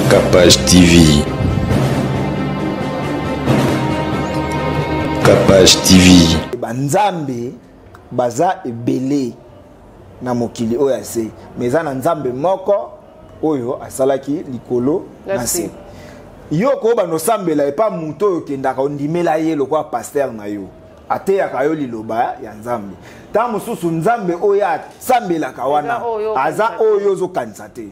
Capage TV. Capage TV. Banzambe baza ebele na mokili oyo ya se, mais eza na Nzambe moko oyo asalaki likolo na se. Yo ko bando sambela epa moto oyo okendaka ondimela ye lokola pasteur na yo. Ateyaka yo liloba ya Nzambe. Tango mosusu Nzambe oyo asambelaka wana aza oyo ozokanisa te.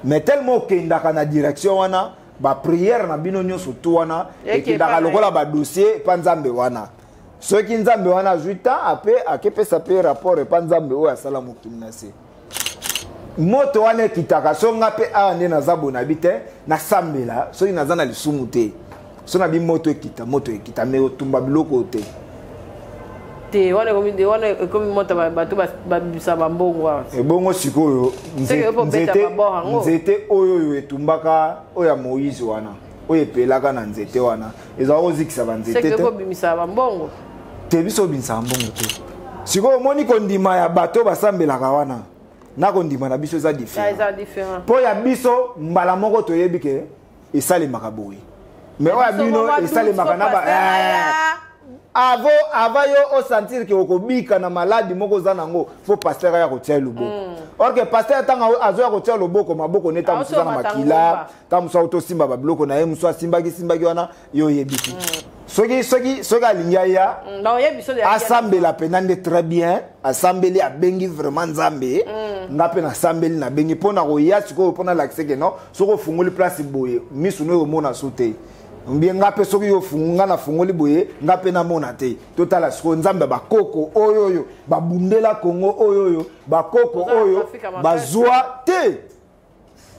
Mais tellement okendaka na direction wana, ba prière na bino nyonso tu wana ekendaka lokola ba dossier epa Nzambe wana. Soki Nzambe wana azwi temps ape akepesa pe rapport epa Nzambe oyo asala mokili na se. Moto wana ekitaka so nga pe awa nde naza boye nayebi te, nasambela soki naza na lisumu te. So nabi moto ekita, moto ekita, mais otumba biloko te. Te, wana ekomi te, wana ekomi moto bato babimisa bambongo awa. Ebongo sikoyo, Seke oyo bobeta babord yango. nzete oyo oyo etumbaka oyo ya Moïse wana, oyo epelaka na nzete wana, ezalaka kozikisa ba nzete Seke te. oyo bobimisa bambongo. Te, biso obimisa bambongo te. Sikoyo omoni kondima ya bato basambelaka wana na kondima na biso eza différent. Eza différent. Po ya biso mbala moko toyebi ke esalemaka boye. Mais oyo ya bino esalemaka na ba, avant yo o sentir ke okobika na maladi moko oza nango, faut pasteur aya kotia loboko. Or que pasteur tanga azoya kotia loboko, maboko neta Aoso mosusu na mata makila, ngomba. ta mosusu autosimba ba biloko na ye, mosusu asimbaki simbaki wana, yo oyebi te. Soki, soki, soki alingi aya, Na oyebi so ya asambela pena nde très bien, asambeli abengi vraiment Nzambe. Nga pe nasambeli nabengi mpo na koya sikoyo mpo nalakise ke non, soki ofungoli place boye, misu no omona so te. Mbie nga pe soki yo fungu, nga nafungoli boye, nga pe namona te. Totala sikoyo Nzambe bakoko oyo oyo babundela Congo oyo oyo bakoko Oza na oyo Afrika makasi. bazwa te.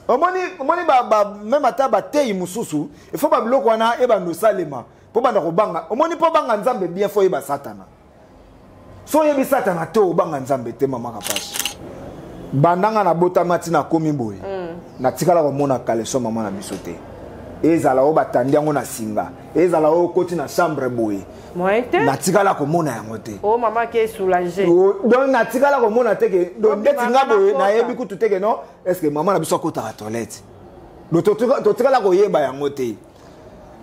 Omoni, omoni ba, ba, même ata bateyi mosusu, il faut ba biloko wana ebanda osalema po banda kobanga. Omoni po banga Nzambe bien, faut oyeba Satana. So oyebi Satana te, obanga Nzambe te, mama Kapashi. Bandanga na botama ti na komi boye. Natikala komona caleçon mama na biso te. Ezala oyo batandi yango na singa, ezala oyo okoti na chambre boye. Moyen te. Natikala komona yango te. Oh, mama qui est soulagée. Oh, donc natikala komona te ke, donc Oh, ndeti mama nga boye, nakota. nayebi kutu te ke non, est-ce que mama na biso akotaka toilette? Donc, totikala koyeba yango te.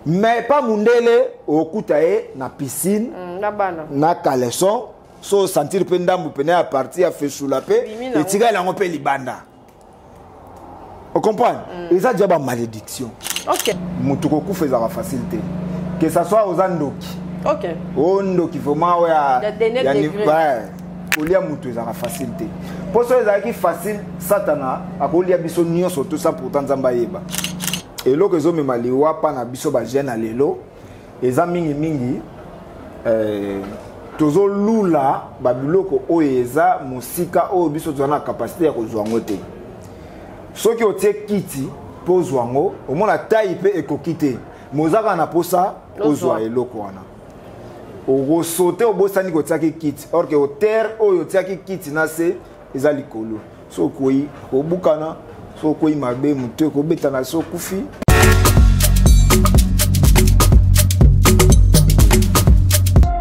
Mais pas mundele okuta ye na piscine, Na bana. na caleçon, so sentir pe ndambu pene ya partie ya fesula pe, Bimi na etikali yango pe libanda. On comprend? Eza déjà ba malédiction. Mutu kokufa ezalaka facile te. Que ça soit oza ndoki. O ndoki vraiment oyo ya Ya dernier ya ni- degré. ouais. Kolia mutu ezalaka facile te. Po soki ezalaki facile, Satana akolia biso nyonso tout ça pourtant Nzambe ayeba. Eloko ezomema liwa pa na biso ba jeune ya lelo, eza mingi mingi, tozolula ba biloko oyo eza mosika oyo biso toza na capacité ya kozwa yango te. Soki otie kiti mpo ozwa yango, omona taille mpe ekoki te, mais oza kaka na posa ozwa eloko wana. Okosote obosani kotiaki kiti, or que hauteur oyo otiaki kiti na se eza likolo. Soki okwei, obukana, soki okwei mabe, moto ekobeta na se okufi.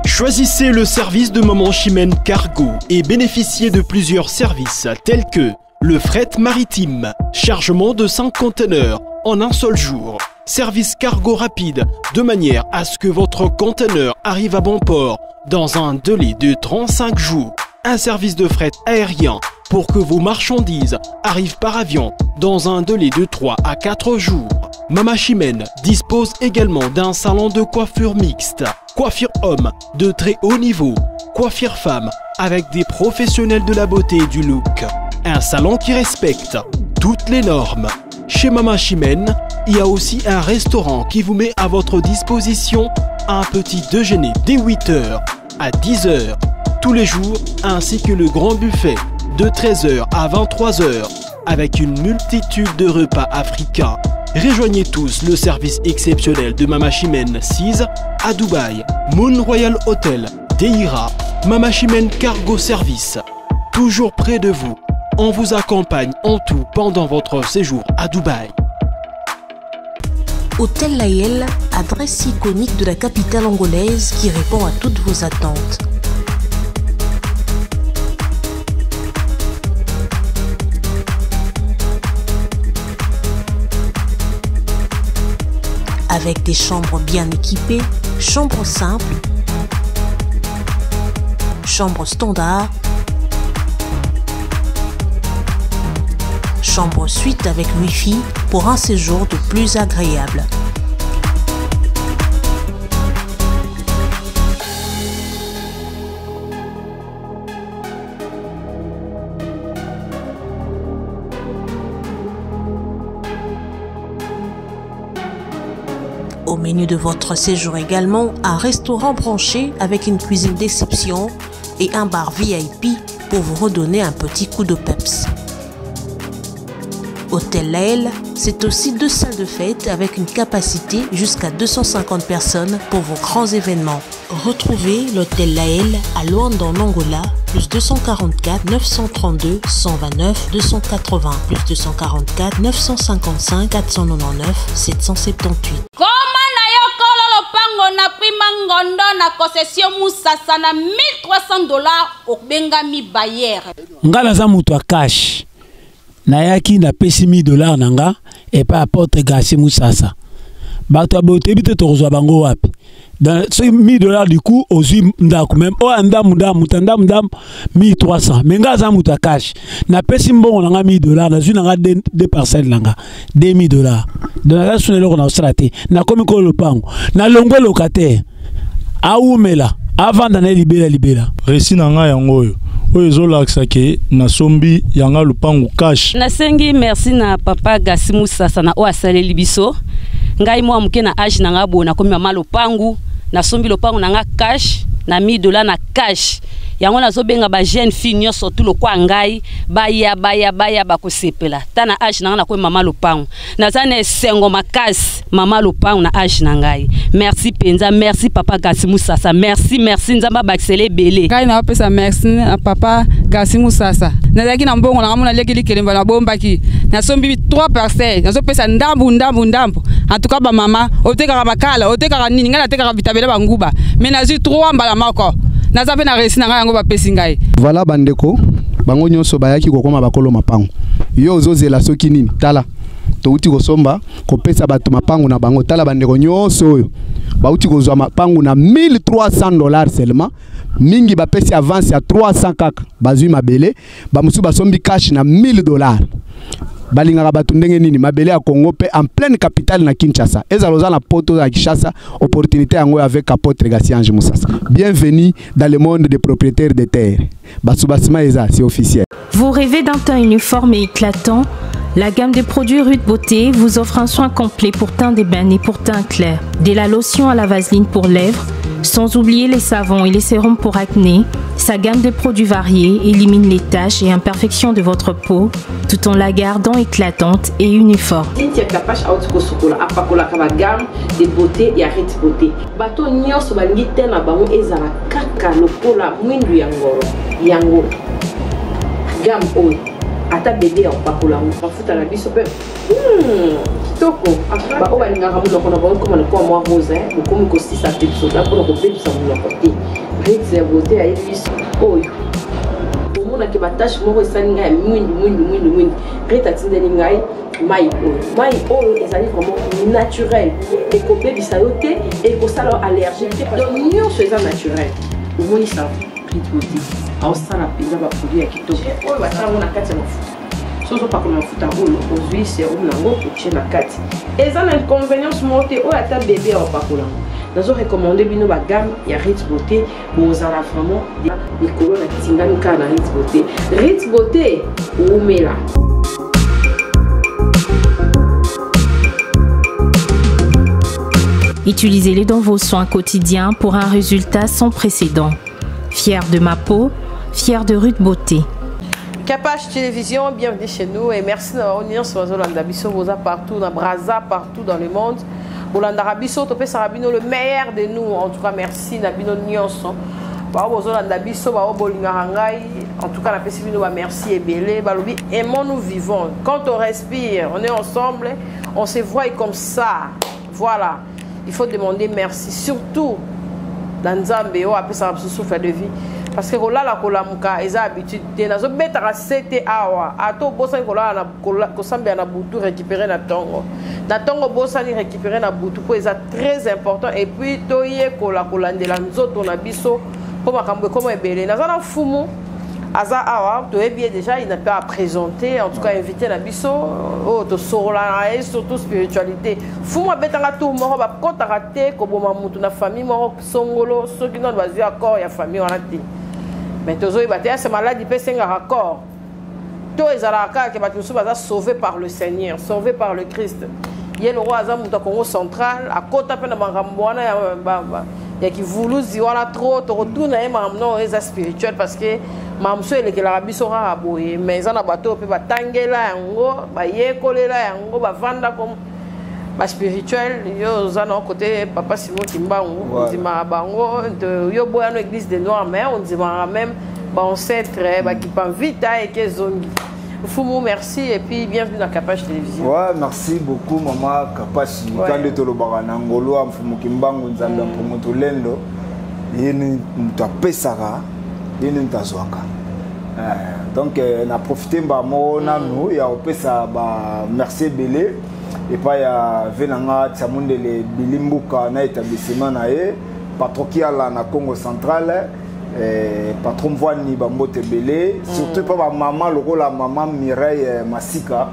Choisissez le service de Maman Chimène Cargo et bénéficiez de plusieurs services tels que le fret maritime, chargement de 5 conteneurs en un seul jour, service cargo rapide de manière à ce que votre conteneur arrive à bon port dans un délai de 35 jours, un service de fret aérien pour que vos marchandises arrivent par avion dans un délai de 3 à 4 jours. Mama Chimène dispose également d'un salon de coiffure mixte, coiffure homme de très haut niveau, coiffure femme avec des professionnels de la beauté et du look. Un salon qui respecte toutes les normes. Chez Mama Chimène, il y a aussi un restaurant qui vous met à votre disposition un petit déjeuner dès huit heures à dix heures tous les jours, ainsi que le grand buffet de treize heures à vingt-trois heures avec une multitude de repas africains. Rejoignez tous le service exceptionnel de Mama Chimène 6 à Dubaï, Moon Royal Hotel, Deira, Mama Chimène Cargo Service. Toujours près de vous, on vous accompagne en tout pendant votre séjour à Dubaï. Hôtel Layel, adresse iconique de la capitale angolaise qui répond à toutes vos attentes. Avec des chambres bien équipées, chambres simples, chambres standard, chambre suite avec Wi-Fi pour un séjour de plus agréable. Au menu de votre séjour également, un restaurant branché avec une cuisine d'exception et un bar VIP pour vous redonner un petit coup de peps. Hôtel Lael, c'est aussi deux salles de fête avec une capacité jusqu'à 250 personnes pour vos grands événements. Retrouvez l'hôtel Lael à Luanda en Angola, plus 244 932 129 280, plus 244 955 499 778. Koma na yo kolo lopango na prima ngondo na concession musasa na 1300 dollars obengami bailleur. Nga naza moto ya cash. Nayaki napesi 1000 dollars na nga epai apôtre Garcia Musasa. Bato ya boye toyebi te tokozwa bango wapi. Dans soki 1000 dollars du coup ozwi ndako même oyo ya ndambu ndambu moto ya ndambu ndambu 1300 mais nga aza moto ya cash. Napesi mbongo na nga 1000 dollars nazwi na nga deux parcelles na nga 2000 dollars. Donc naza suna eloko na kosala te. Nakomi kolo lopango. Nalongwe locataire. Awumela avanda na ye libela libela. Récit na nga yango oyo. Oyo ezolakisa ke nasombi yanga lupangu cash. Nasengi merci na papa Gasi Musasa na oyo asaleli biso. Ngai mwa moke na age na nga boye nakomi mama lopangu, nasombi lopangu na nga cash na 1000 dollars na cash. Yango nazobenga ba jeune fille nyonso tu lokwa ngai, baya baya baya bakosepela. Ta na age na nga nakomi mama lopangu. Naza na esengo makasi mama lopangu na age na ngai. Merci penza, merci papa Gasi Musasa. Merci, merci Nzamba bakisele ebele. Ngai na pesa merci na papa Gasi Musasa. Nazalaki na mbongo na ngamona leki likelemba na bombaki. Nasombi 3 parcelles. Nazopesa ndambu ndambu ndambu. En tout cas ba mama, otekaka bakala, otekaka nini, ngai natekaka bitabela ba nguba. Mais nazwi 3 mbala moko. Naza pe na réussi na ngai yango bapesi ngai. Voilà bandeko, bango nyonso bayaki kokoma bakolo mapango. Yo ozozela soki nini? Tala. Touti kosomba kopesa bato mapango na bango. Tala bandeko nyonso oyo bauti kozwa mapango na 1300 dollars seulement. Mingi bapesi avance ya 300 kaka bazwi mabele, bamosusu basombi cash na 1000 dollars. Balingaka bato ndenge nini? Mabele ya Congo pe en pleine capitale na Kinshasa. Ezala oza na poto na Kinshasa, opportunité yango avec apôtre Gassi Ange Musasa. Bienvenue dans le monde des propriétaires de terres. Basubasima eza, c'est officiel. Vous rêvez d'un teint uniforme et éclatant? La gamme de produits Rude Beauté vous offre un soin complet pour teint d'ébène et pour teint clair. De la lotion à la vaseline pour lèvres, sans oublier les savons et les sérums pour acné, sa gamme de produits variés élimine les taches et imperfections de votre peau, tout en la gardant éclatante et uniforme. Cynthia Kapash auti kosukola, apakolaka ba gamme de beauté ya Rude Beauté. Bato nyonso balingi te na bango ezala kaka lokola mwindu ya ngolo. Yango gamme oyo ata bébé ya kopakola yango mafuta na biso pe, kitoko. Ba oyo balingaka monoko na bango ekoma lokola mwa rose, hein, bokomi kosisa pe biso ta mpona kobebisa monoko te. Rude ya beauté ayebi biso oyo. Omonaki ba tache moko esali ngai ya mwindu, mwindu, mwindu, mwindu. Rude atindeli ngai mai oyo. Mai oyo ezali vraiment naturel. Ekobebisa yo te, ekosala yo allergique te. Donc nyonso eza naturel. Omoni ça Rude Beauté. Aosala mpenza ba produit ya kitoko. Oyo basala yango na kati ya mafuta. Soki ozopakola mafuta oyo, ozwi sérum nango otie na kati. Eza na inconvénience moko te oyo ata bébé ya opakola yango. Nazo recommander bino ba gamme ya Rude Beauté, bozala vraiment likolo na tingami kaka na Rude Beauté. Rude Beauté, wumela. Utilisez-les dans vos soins quotidiens pour un résultat sans précédent. Fière de ma peau, fière de Rude Beauté. Kapash Télévision, bienvenue chez nous et merci d'avoir unir sur Zolanda Biso, Boza partout, dans Brazza, partout dans le monde. Bolanda Biso, Topé Sarabino, le meilleur de nous. En tout cas, merci Nabino Nyonso. Ba Bozolanda Biso, ba Bolinga Rangai. En tout cas, la Pessi Bino, merci et belé. Balobi, aimons-nous vivons. Quand on respire, on est ensemble, on se voit comme ça. Voilà. Il faut demander merci, surtout dans Nzambe, oh, après ça, souffle de vie. Parce que kolala kolamuka eza habitude te. Nazobetaka sete awa, ata obosani kolala na kosambela na butu, récupérer na ntongo, na ntongo obosani, récupérer na butu, mpo eza très important. Et puis toyekola kolandela nzoto na biso, mpo makambo ekoma ebele. Naza na mfumu aza awa, toyebi ye déjà, il n'a pas à présenter. En tout cas, invité na biso oyo tosolola na ye surtout spiritualité. Fumu abetanga tour moko, bakɔtaka te koboma mutu na famille moko songolo soki nano bazwi accord ya famille wana te. Mais tozoyeba te ase maladi mpe esengaka accord to ezalaka kaka ke bato mosusu baza sauvé par le Seigneur, sauvé par le Christ. Ye loko aza moto ya Congo Central, akota mpe na makambo wana ya kivuluzi wana trop. Tokotuna ye makambo nao eza spirituel, parce que makambo mosusu elekelaka biso kaka boye, mais eza na bato oyo mpe batangela yango, bayekolela yango, bavanda comme baspirituel. Yo oza na côté papa Simon Kimbangu, ondimaka bango. Yo boyano église de noir, mais ondimaka même baancêtre bakipa mvita eke ezongi. Fumu, merci et puis bienvenue dans Kapash Télévision. Ouais, merci beaucoup maman Kapashi. Ouais. Quand tolobaka na ngolo ya Mfumu Kimbangu, Nzambe ya Mfumu Tolendo, ye ni moto apesaka, ye ni moto azwaka. Donc na profite mba moko nanu ya kopesa ba merci ebele epai ya ve na nga Tiamundele Bilimbuka na établissement na ye, patron Kiala na Congo Central, patron Mvwani, bambote ebele, surtout mpa bamama lokola mama Mireille Masika,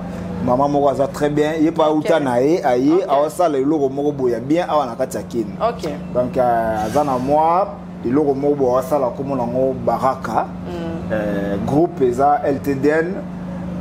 mama moko aza très bien, ye mpe auta na ye aye aosala eloko moko boye ya bien awa na kati ya Kini. Donc aza na mwa eloko moko boye aosala, komona yango Baraka groupe, eza LTDN.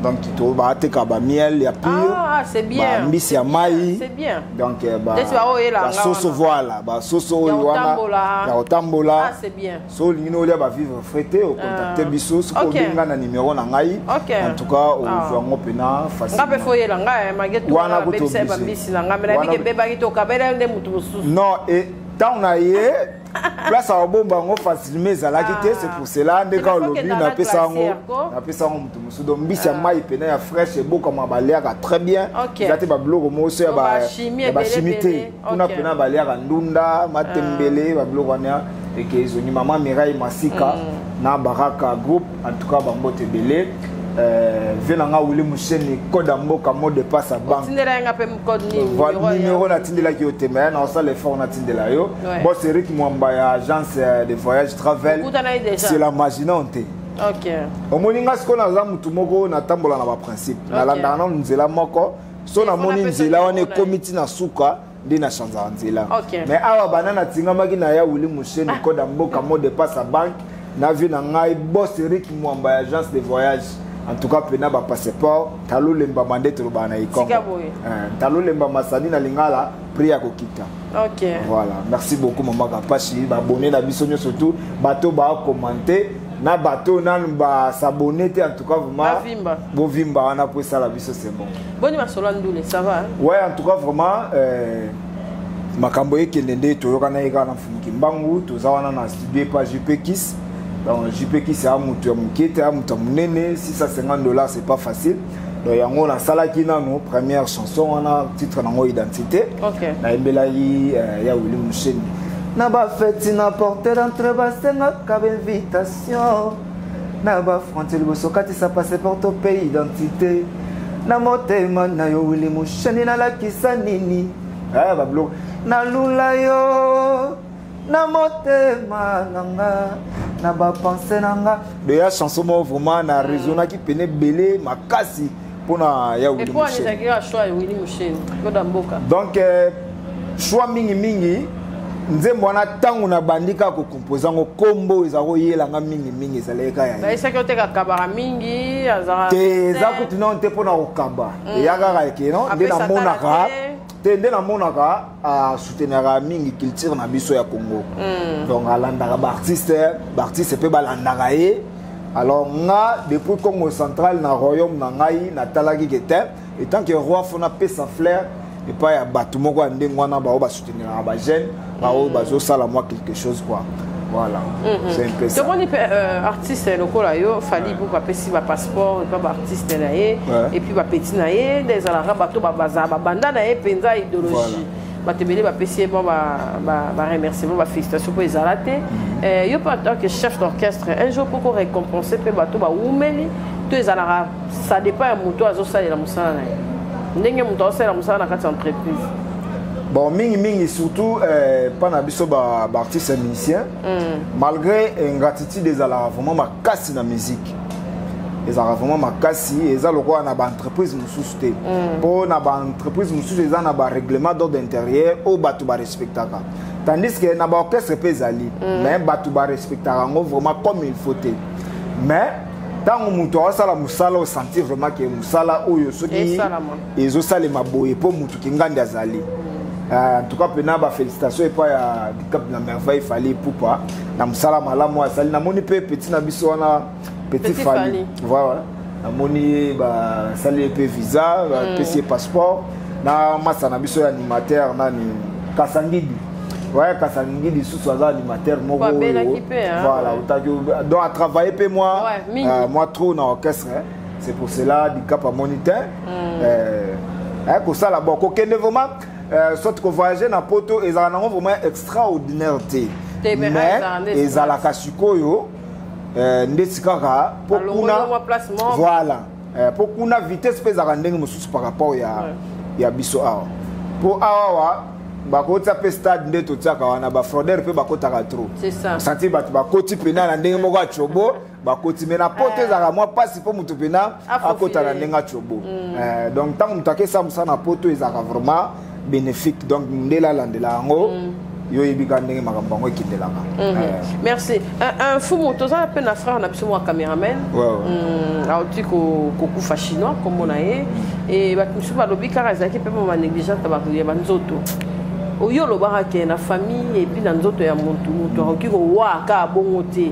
Donc to baateka bamiel ya pur, Ah, c'est bien. bambisi ya mai. C'est bien. Donc Neti baoyelanga basoso wana. Voilà, basoso Ya oyo wana kotambola. ya kotambola. Ah, c'est bien. So olingi na olia bavivre frais te, ocontacte biso soki obenga na numero na ngai. En tout cas, ozwa yango mpena Nga mpe facilement. foyela nga mage Wana kutu bebisa obligé. bambisi na nga, me nayebi ke ebebaki te, okabela yo nde motu mosusu. Non, e ntango na ye place akobomba yango facilement ezalaki te, c'est pour cela nde kaka olobi napesa yango, napesa yango motu mosusu. Donc mbisi ya mai pena ya fraîche ebokama, baliaka très bien. Eza te babiloko moko so ya bachimie te kuna, pena baliaka ndunda, matembele, babiloko wana eke ezongi. Mama Mirai Masika na Baraka Groupe, en tout cas bambote ebele. Ve na nga Wili Musheni, code ya mboka, mot de passe ya banque. Otindela ye nga mpe code nini? Numéro natindelaki yo te, mais na osala effort natindela yo. Boss Eric Mwamba ya agence de voyage Travel. Okutana ye déjà? C'est la magie, non te. Omoni nga sikoyo naza motu moko natambola na baprincipe, nalandaka nano nzela moko. So namoni nzela wana ekomi ntina suka nde na changeaka nzela. Mais awa banda natingamaki na ya Wili Musheni, code ya mboka, mot de passe ya banque, na vie na ngai boss Eric Mwamba ya agence de voyage. En tout cas pena bapasseport talolembama nde tolobaka na ikongo, talolembama sadi na lingala, prix ya kokita. Voilà, merci beaucoup mama Kapashi. Babone na biso nyonso, surtout bato bacommenter na bato nanu basabone te, en tout cas vraiment bovimba wana po esala biso, c'est bon. Boni masolo ya ndule, ça va, hein? Ouais, en tout cas vraiment makambo ekende nde toyokana ye kaka na Mfumuki Mbangu. Toza wana na studio epa JP Kis. Donc JP Kis aya moto ya moke te, aya moto ya monene. 650 $, c'est pas facile. Donc yango nasalaki nano première chanson wana, titre nango Identité. Nayembelaki ya Wili Musheni na bafeti na porte d'entrée, basengaka bainvitation na bafrontière, liboso katisa passeport to mpe identité. Na motema na yo Wili Musheni, nalakisa nini? Babiloko nalula yo na motema na nga, na bapense na nga. Deya chanson moko vraiment na raisonnaki pene ebele makasi mpona ya Wili Musheni. Donc choix mingimingi nzembo wana, ntango nabandi kaka kokompoze yango, nkombo eza koyelanga mingimingi ezalaki kaka ya Bayesaki oteka kabaka mingi. Te, eza kutu nano te mpona kokaba, eya kaka eke no nde namonaka te, nde namonaka asoutenaka mingi culture na biso ya Congo. Donc alandaka baartiste, baartiste mpe balandaka ye. Alors nga depuis Congo Central na royaume na ngai, natalaki ke te, étant que roi, fo napesa flair epai ya bato moko ya ndenge wana, bao basouteniraka bajeune, bao bazosala mwa quelque chose quoi. Voilà, c'est un peu ça. Tomoni mpe artiste lokola yo Fally Ipupa apesi bapasseport epa baartiste na ye et puis bapeti na ye nde ezalaka bato bazala babanda na ye mpenza idéologie. Bato ebele bapesi ye mwa baremerciement, bafélicitation mpo ezala te. Yo mpe en tant que chef d'orchestre, un jour mpo korécompense mpe bato bawumeli to ezalaka, ça dépend ya moto azosalela mosala na ye, ndenge moto azosalela mosala na kati ya entreprise? Bon, mingi mingi, surtout mpa na biso baartiste ya musicien, malgré ingratitude ezalaka vraiment makasi na musique, ezalaka vraiment makasi. Eza lokola na baentreprise mosusu te, mpo na baentreprise mosusu eza na barèglement d'ordre intérieur oyo bato barespectaka, tandis que na baorchestre mpe ezali, mais bato barespectaka yango vraiment comme il faut te. Mais ntango moto aosala mosala, osentir vraiment ke mosala oyo soki ezosalema boye mpo motu kingandi azali. En tout cas mpena bafélicitation epai ya Dicap na Merveille Fally Ipupa na mosala malamu oyo asali. Namoni mpe petit na biso wana, petit Fally, voilà, namoni ye basali ye mpe visa, bapesi ye passeport na masa na biso ya animateur nani, Kasangidi. Ouais, Kasangidi lisusu aza animateur moko oyo, voilà, otaki donc atravaille mpe moi, ouais, moi trop na orchestre, hein. C'est pour cela Dicap amoni te kosala bon kokende vraiment, soit kovoyage na poto ezalaka nango vraiment extraordinaire te, mais ezalaka sikoyo ndeti kaka mpo kuna, voilà, mpo kuna vitesse mpe ezalaka ndenge mosusu par rapport ya biso awa, mpo awawa bakotia mpe stade nde totiaka wana, bafraudeur mpe bakotaka trop, santi bato bakoti mpena na ndenge moko ya cobo bakoti. Me na poto ezalaka mwa mpasi mpo moto mpena akota na ndenge acobo. Donc ntango moto akesa mosala na poto, ezalaka vraiment bénéfique. Donc ndele alandela yango, yo oyebi kaka ndenge makambo yango ekendelaka. Merci. Un fumu, toza mpe na frère na biso mwa caméraman auti kokufa, Chinois nkombo na ye. E bato mosusu balobi kaka ezalaki mpe mo banégligence ya banzoto oyo olobaka ke na famille et puis na nzoto ya motu, motu akoki kowa kaka bongo te.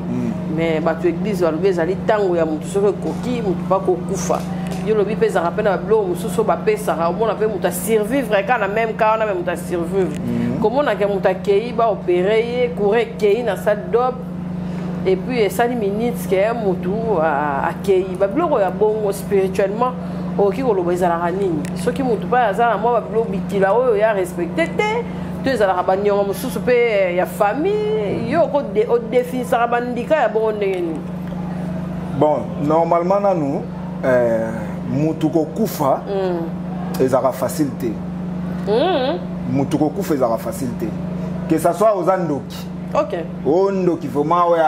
Mais bato église balobi ezali ntango ya motu, soki ekoki, motu mpa kokufa. Yo olobi mpe ezalaka mpe na babiloko mosusu oyo bapesaka, omona mpe moto asurvivre kaka na même cas wana, me moto asurvivre komonaka moto akei baopere ye, courant ekei na salle d'op et puis esali minute ke motu akei. Babiloko ya bongo, spirituellement okoki koloba ezalaka nini? Soki motu mpe aza na mwa babiloko bikila oyo ya respecte te, to ezalaka baniongo mosusu mpe ya famille, yo odefinisaka bandika ya bongo ndenge nini? Bon, normalement nanu mutu kokufa ezalaka facile te. Mutu kokufa ezalaka facile te, que ça soit oza ndoki, o ndoki vraiment oyo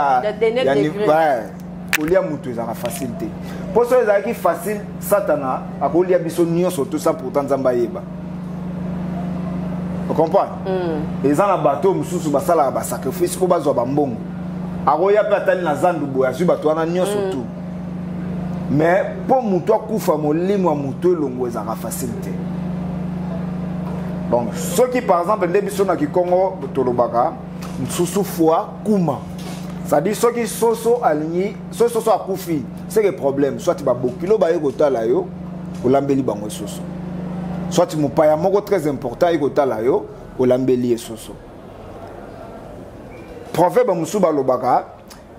kolia mutu ezalaka facile te, mpo soki ezalaki facile, Satana akolia biso nyonso tout ça. Pourtant Nzambe ayeba, ocomprendre? Eza na bato oyo mosusu basalaka basacrifice mpo bazwa bambongo, akoya mpe atali na zandu boye, azwi bato wana nyonso tu. Mais mpo motu akufa, molimo ya motu elongo, ezalaka facile te. Donc soki par exemple nde biso na Kikongo tolobaka nsusu fois kuma, c'est-à-dire soki soso alingi, soki soso akufi, c'est que problème, soit babokilo baye kotala yo, olambeli bango soso, soit mopaya moko très important aye kotala yo, olambeli ye soso. Proverbe mosusu balobaka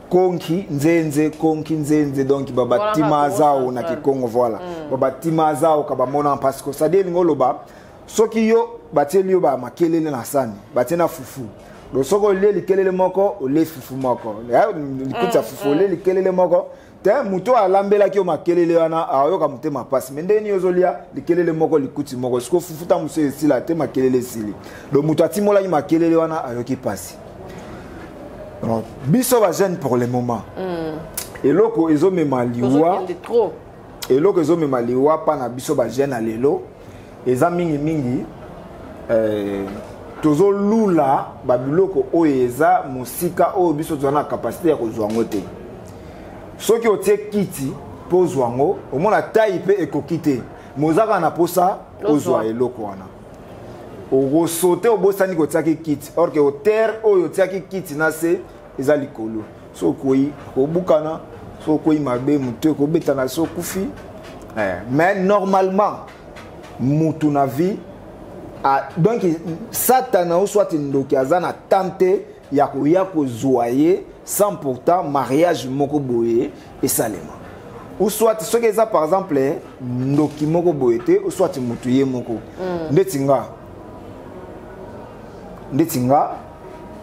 konki nzenze, konki nzenze, donc babatima azao na Kikongo, voilà, babatima azao ka bamona parce que c'est-à-dire elingi oloba soki yo batieli yo bamakelele na sani, batie na fufu, donc soki olie likelele moko, olie fufu moko, likuti ya fufu, olie likelele moko te, moto oyo alambelaki yo makelele wana ayoka motema mpasi. Me ndenge nini ozolia likelele moko, likuti moko, siko fufu ta mosusu esila te, makelele esili, donc moto atimolaki makelele wana ayoki mpasi. Biso bajeune pour le moment, eloko ezomema liwa, eloko ezomema liwa mpa na biso bajeune ya lelo eza mingimingi tozolula babiloko oyo eza mosika, oyo biso toza na capacité ya kozwa yango te. Soki otie kiti mpo ozwa yango, omona tai mpe ekoki te, me oza kaka na mposa ozwa eloko wana, okosote, obosani kotiaki kiti, or que hauteur oyo otiaki kiti na se eza likolo. So okoyi obukana, so okoyi mabe, motu ekobetana, so okufi. Mais normalement mutu na vie, donc Satana o soit ndoki aza na temps te ya koya kozwa ye sans pourtant mariage moko boye esalema, ou soit soki eza par exemple ndoki moko boye te, ou soit mutu ye moko. Ndeti nga Ndeti nga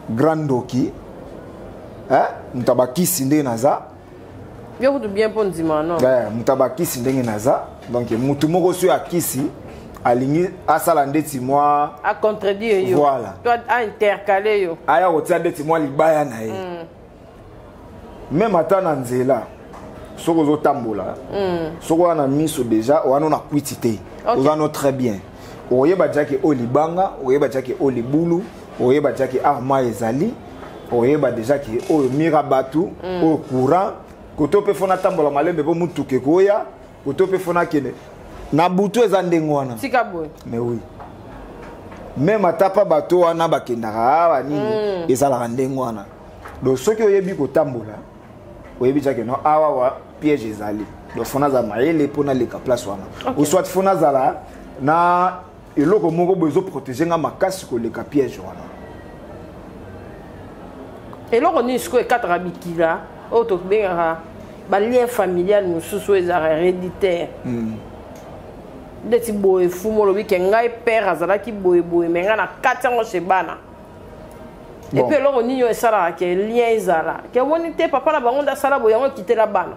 grand ndoki, hein, moto abakisi ndenge naza. Yo kutu bien mpo ndima no. Eh, moto abakisi ndenge naza. Donc motu moko soki akisi alingi asala ndeti mwa acontredire yo. Voilà. To aintercale yo. Aya kotia ndeti mwa libaya na ye. Même ata na nzela soki ozotambola, soki oza na miso déjà oza no na kwiti te, oza no très bien, oyeba diake oyo libanga, oyeba diake oyo libulu, oyeba diake ah mai ezali, oyeba déjà ke oyo mira bato, oyo courant koto mpe fo natambola malembe mpo motuka ekoya koto mpe fo nakende na butu eza ndenge wana. Tika boye. Mais oui, même ata mpa bato wana bakendaka awa nini, ezalaka ndenge wana. Donc soki oyebi kotambola, oyebi tiake no awa wa piège ezali, donc fo nazala mayele mpo naleka place wana, ou soit fo nazala na eloko moko boye ezoprotege nga makasi koleka piège wana. Eloko nini sikoyo ekataka bikila oyo tobengaka balien familial mosusu oyo ezalaka héréditaire? Ndeti boye fumu olobi ke ngai père azalaki boye boye, me ngai na kati yango chez bana. Bon. Et puis eloko nini oyo esalaka ke lien ezala ke omoni te papa na bango nde asala boye, yango ekitela bana?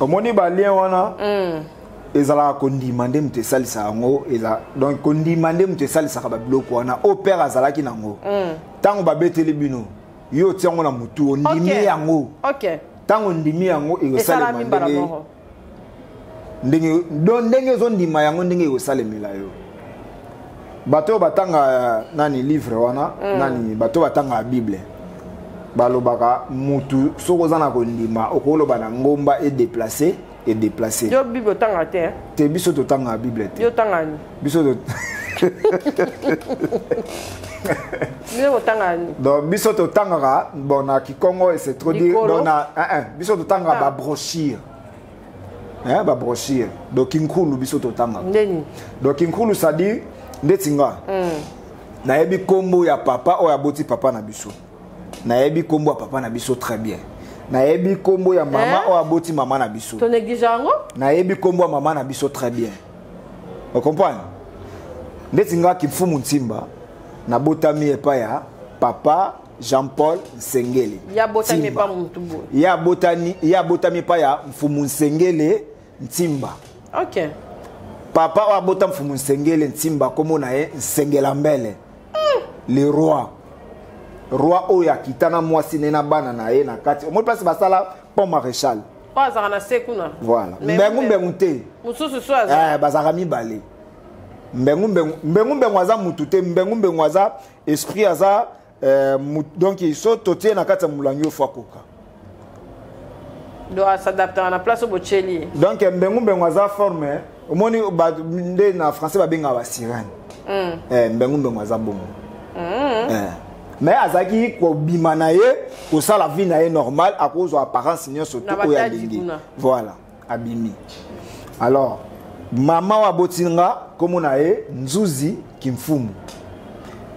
Omoni balien wana, ezalaka kondima nde moto esalisaka yango. Eza donc kondima nde moto esalisaka babiloko wana oyo père azalaki nango. Ntango babeteli bino, yo otia yango na motu, ondimi yango. Ntango ondimi yango, ekosalema. Esalami mbala ndenge moko. Ndenge donc ndenge ezondima yango, ndenge ekosalemela yo. Bato oyo batanga nani livre wana, nani, bato oyo batangaka Bible balobaka mutu soki oza na kondima, okoloba na ngomba edéplace, edéplace. Yo Bible otangaka te, hein? Te, biso totangaka Bible te. Yo otangaka nini? Biso to Bino botangaka nini? Donc biso totangaka, bon, na kikongo c'est trop dire. Likolo. Donc na hein, hein, biso totangaka Ah. babrochure, hein, babrochure. Donc kinkulu biso totangaka. Ndeni? Donc kinkulu, c'est-à-dire ndeti nga nayebi nkombo ya papa oyo aboti papa na biso, nayebi nkombo ya papa na biso très bien, nayebi nkombo ya mama Hein? oyo aboti mama na biso. To néglige yango. Nayebi nkombo ya mama na biso très bien, ocomprendre? Ndeti nga Kimfumu Ntimba, nabotami epai ya papa Jean-Paul Nsengele. Ya botami Ntimba. epa motu boye. Ye abotami epai ya Mfumu Nsengele Ntimba. Papa oyo abota Mfumu Nsengele Ntimba, nkombo na ye Nsengela Mbele, le roi, roi oyo akita na mwasi ne na bana na ye na kati. Omoni place basala pont Maréchal? Oyo azalaka na se kuna. Voilà. Mais Mbengu mbengu te. Mosusu so aza. Eh, bazalaka mibale. Mbengu mbengu, mbengu mbengu aza mutu te, mbengu mbengu aza esprit, aza donc so totie na kati ya molangi oyo fo akoka. Donc as'adaptaka na place oyo botyeli ye. Donc mbengu mbengu aza forme, omoni nde na français babengaka basirène. Eh, mbengu mbengu aza bongo. Eh. Mais azalaki kobima na ye, kosala vie na ye normal, akozwa apparence nyonso Na to oyo batadi alingi. kuna. Voilà, abimi. Alors mama oyo aboti nga, nkombo na ye Nzuzi Kimfumu.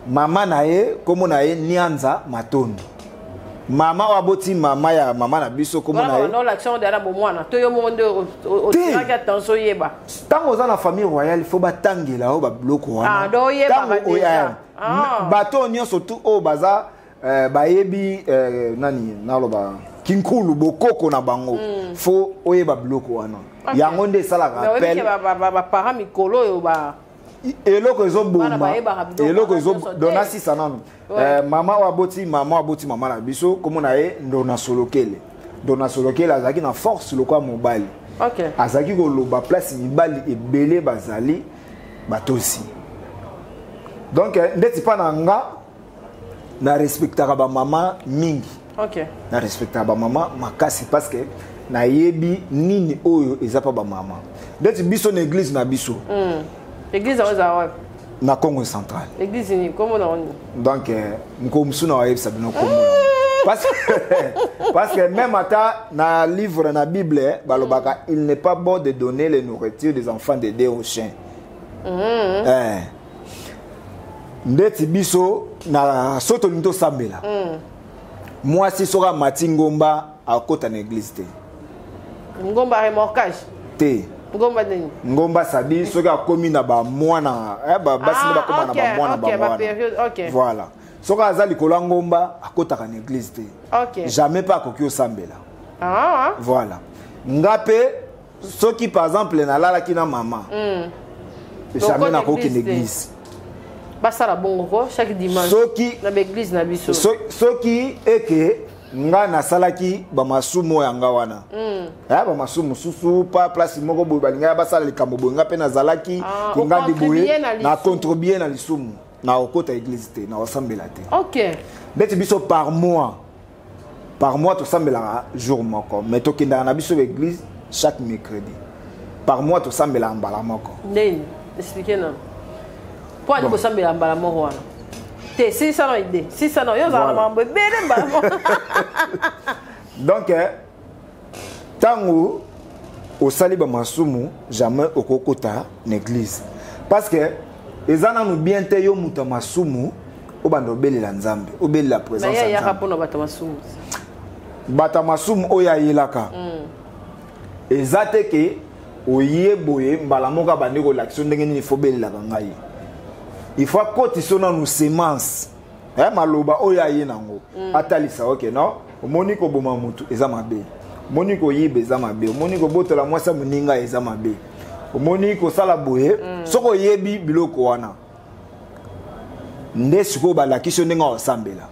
Mama na ye, nkombo na ye Nianza Matondo. Mama oyo aboti mama ya mama na biso, nkombo wana na ye banda olakisa ngo deya na bomwana to yo moko nde otiraki attention oyeba? Ntango oza na famille royale, fo batangela oyo babiloko wana. Ah, donc oyebaka Ntango déjà. eh, Ah. bato oyo nyonso tu oyo baza bayebi nani naloba kinkulu bokoko na bango, fo oyeba biloko wana. Yango nde esalaka Mais oyebi appel. ke baparent mikolo oyo ba Eloko Bana ezoboma bayebaka biloko eloko wana ezo nyonso te. donc nasisa nanu. Mama oyo aboti mama oyo aboti mama na biso, kombo na ye Ndona Solokele. Ndona Solokele azalaki na force lokola mobali. Azalaki koloba place mibali ebele bazali batosi. Donc ndeti mpa na nga, na respectaka bamama mingi. Na respectaka bamama makasi parce que nayebi nini oyo eza mpa bamama. Ndeti biso na église na biso. Église yango ezala wapi? Na Congo Central. Église nini? Kombo na ngo nini? Donc mokolo mosusu na wayebisa bino kombo nango. Parce que même ata na livre na Bible, balobaka il n'est pas bon de donner les nourritures des enfants de deux aux chiens. Eh. Ndeti biso na so tolingi tosambela, mwasi soki amati ngomba, akota na église te. Ngomba remorquage? Te. Ngomba nini? Ngomba sadi soki akomi na bamwana eh, basi nde bakóma na bamwana bango wana. Voilà, soki aza likolo ya ngomba, akotaka na église te. Jamais mpe akoki osambela. Voilà, nga mpe soki par exemple nalalaki na mama, jamais nakokende église. Basala bongo ko chaque dimanche soki na baeglise na biso. Soki eke nga nasalaki bamasumu oyo yanga wana, bamasumu mosusu pa place moko boye, balingaki basala likambo boye, nga mpe nazalaki kingandi boye, na contribue na lisumu, na okota église te, na osambela te. Ndeti biso par mois tosambelaka jour moko, mais tokendaka na biso baeglise chaque mercredi. Par mois tosambelaka mbala moko. Ndeni? Explique na mpo ani kosambela mbala moko wana te. Silisano ide, silisano yo ozala na makambo ebele mbala moko. Donc ntango osali bamasumu, jamais okokota na église, parce que eza nanu bien te. Yo moto ya masumu, obanda obelela Nzambe, obelela présence ya Nzambe mpona bato masumu. Bato ya masumu oyo ayelaka, eza te ke oye boye mbala moko abandi kolakisa ndenge nini fo obelelaka ngai. Il faut akotisa nanu semence, maloba oyo aye nango, atalisa oke non, omoni koboma motu eza mabe, omoni koyiba eza mabe, omoni kobotola mwasi ya moninga eza mabe, omoni kosala boye. Soki oyebi biloko wana, nde sikoyo balakisi yo ndenge osambela.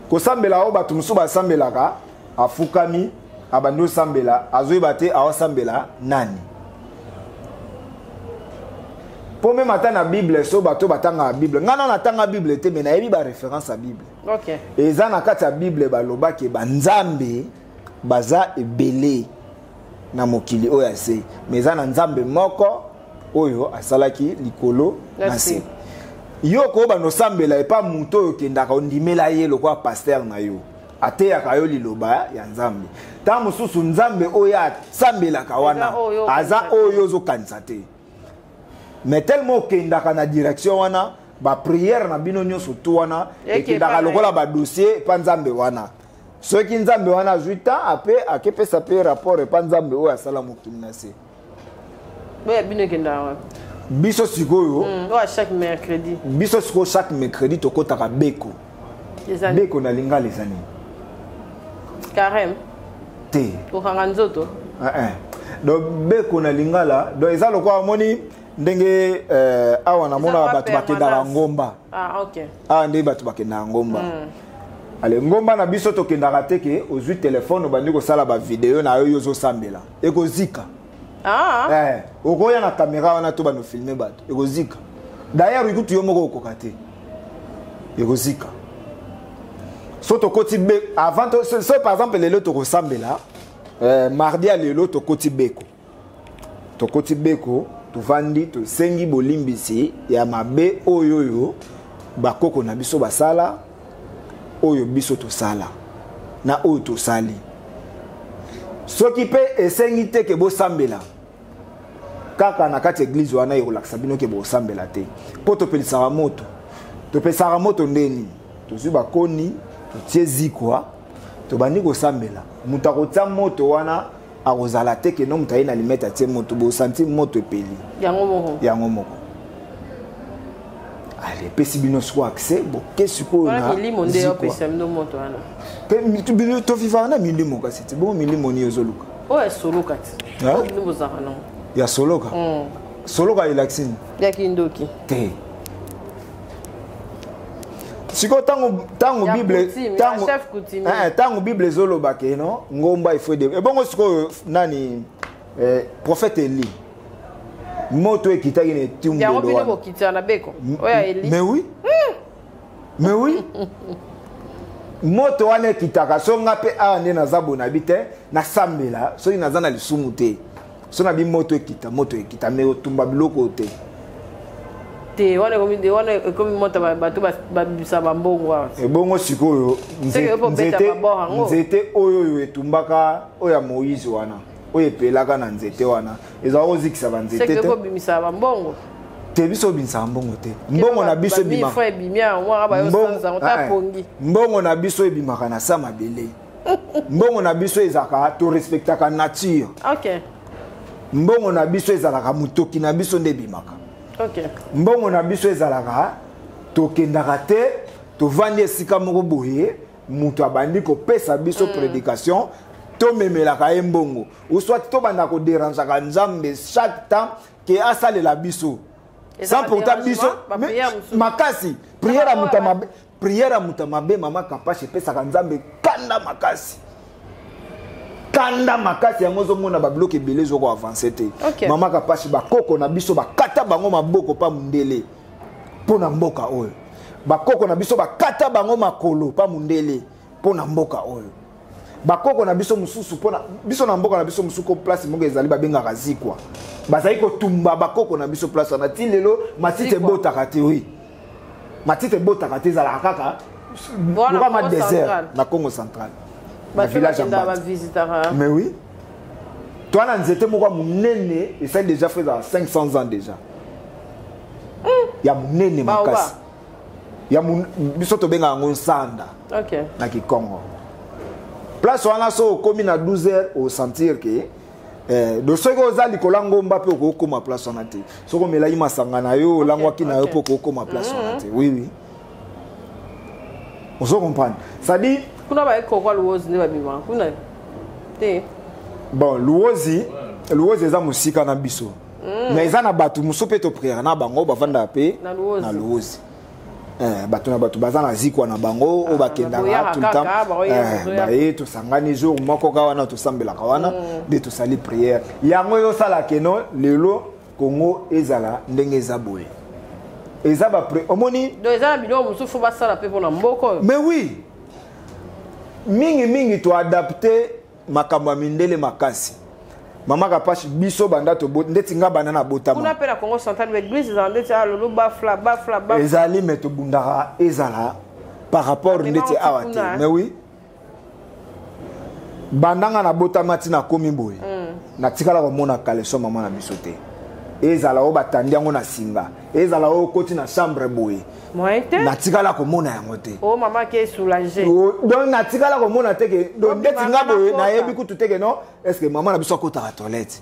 Kosambela oyo bato mosusu basambelaka, afukami, abandi osambela, azoyeba te aosambela nani. Mpo même ata na Bible, so bato batangaka Bible, ngai nano natanga Bible te, mais nayebi baréférence ya Bible. Eza na kati ya Bible, balobaki banzambe baza ebele na mokili oyo ya se, mais eza na Nzambe moko oyo asalaki likolo na se. Yo koyeba osambela epa moto oyo okendaka, ondimela ye lokola pasteur na yo, ateyaka yo liloba ya Nzambe. Ntango mosusu Nzambe oyo asambelaka wana aza oyo ozokanisa te, mais tellement okendaka na direction wana, baprière na bino nyonso tu wana ekendaka lokola badossier epa Nzambe wana. Soki Nzambe wana azwi temps, ape akepesa mpe rapport epa Nzambe oyo asala mokili na se. Oyo bino ekendaka wapi? Biso sikoyo, oyo chaque mercredi. Biso sikoyo chaque mercredi tokɔtaka beko. Beko na lingala eza nini? Carême. Te. Kokanga nzoto. Donc beko na lingala, donc eza lokola omoni ndenge awa namonaka bato bakendaka ngomba. Awa ndenge bato bakendaka ngomba, ale ngomba na biso tokendaka te ke ozwi telefone, obandi kosala bavideo na yo, yo ozosambela, ekozika. Okoya na kamera wana to bano filme bato, ekozika. D'ailleurs ikutu yo moko okoka te, ekozika. So tokoti be avant so, par exemple lelo tokosambela, mardi ya lelo tokoti beko, tokoti beko, tovandi, tosengi bolimbisi ya mabe oyo oyo bakoko na biso basala, oyo biso tosala na oyo tosali. Soki mpe esengi te ke bosambela kaka na kati ya église wana, ekolakisa bino ke bosambela te. Mpo topelisaka moto, topesaka moto ndeni, tozwi bakoni, totie zikwa, tobandi kosambela. Moto akotia moto wana akozala te keno moto aye na limete atie moto, bosanti moto epeli. Yango moko. Yango moko. Ale, epesi bino sikoyo accès, boke sikoyo na milimo nde opesa bino moto wana. Mpe tovivaka na milimo, kasi ti bongo milimo nini ozoluka? Oyo ya soloka ti oyo bino bozalaka nango. Ya soloka? Soloka elakisi nini? Ya kindoki. Te, sikoyo ntango Bible, ntango Bible ezoloba ke no ngomba ifo ede, ebongo sikoyo nani, prophète Eli, moto ekitaki na etumbelo bino bokitisa na beko oyo ya Eli? Mais oui, mais oui, moto wana ekitaka. So nga mpe awa nde naza boye, nayebi te, nasambela soki naza na lisumu te, so nabi moto ekita, moto ekita, mais otumba biloko te. Te, wana ekomi, wana ekomi moto bato babimisa bambongo awa. Ebongo sikoyo nzete oyo oyo etumbaka, oyo ya Moïse wana, oyo epelaka na nzete wana, ezala kozikisa banzete te? Kobimisa bambongo. Te, biso obimisaka mbongo te. Mbongo na biso ebimaka, mbongo na biso ebimaka na sa mabele. Mbongo na biso ezalaka, torespectaka nature. Mbongo na biso ezalaka motoki na biso nde ebimaka. Mbongo na biso ezalaka tokendaka te, tovandi esika moko boye, moto abandi kopesa biso prédication, tomemelaka ye mbongo, ou soit tobanda koderangeaka Nzambe chaque temps ke asalela biso. Sans pourtant biso makasi prière ya moto mabe, prière ya moto mabe, mama Kapashe, epesaka Nzambe kanda makasi, kanda makasi. Yango ozomona babiloko ebele ezokoavance te. Mama Kapashe, bakoko na biso bakata bango maboko pa mundele mpo na mboka oyo. Bakoko na biso bakata bango makolo pa mundele mpo na mboka oyo. Bakoko na biso mosusu, mpona biso na mboka na biso mosusu, place moko ezali babengaka zikwa, bazali kotumba bakoko na biso place wana. Ti lelo matiti ebotaka te. Oui, matiti ebotaka te, ezalaka kaka lokama désert na Congo Central, na village ya Mbati. Mais oui, toa na nzete moko ya monene esali déjà fo ezala 500 ans déjà, ya monene makasi, ya biso tobengaka yango nsanda na Kikongo. Place wana, so okomi na 12 heures, osentir ke do soki oza likolo ya ngomba mpe okokóma place wana te. Soki omelaki masanga na yo, olangwaki na yo, mpe okokóma place wana te. Oui, oui, ozo comprendre, c'est-à-dire Kuna bayekokwa Luozi nde babimaka kuna te. Bon, Luozi, Luozi eza mosika na biso, mais eza na bato mosusu mpe topriere na bango, bavandaka mpe na Luozi. Bato na bato baza na zikwa na bango oyo bakendaka tout le temps. Baye, tosangani jour moko ka wana, tosambelaka wana nde tosali prière. Yango ezosala keno lelo Congo ezala ndenge eza boye. Eza bapre omoni. Donc eza na biloko mosusu fo basala mpe mpona mboka oyo. Mais oui, mingimingi toadapte makambo ya mindele makasi. Mama Kapashi, biso banda to ndeti nga banda na botama. Kuna pe na Congo Central ba église ezala ndeti ah lolo bafla bafla bafla. Ezali, mais tobundaka ezala par rapport ndeti awa te. Mais oui, banda nga na botama ti nakomi boye, natikala komona caleçon mama na biso te. Ezala oyo batandi yango na singa, ezala oyo okoti na chambre boye, natikala komona yango te. Oh, mama ke soulagé. Donc natikala komona te ke donc ndeti nga boye nayebi kutu te ke non, est ce que mama na biso akotaka toilette?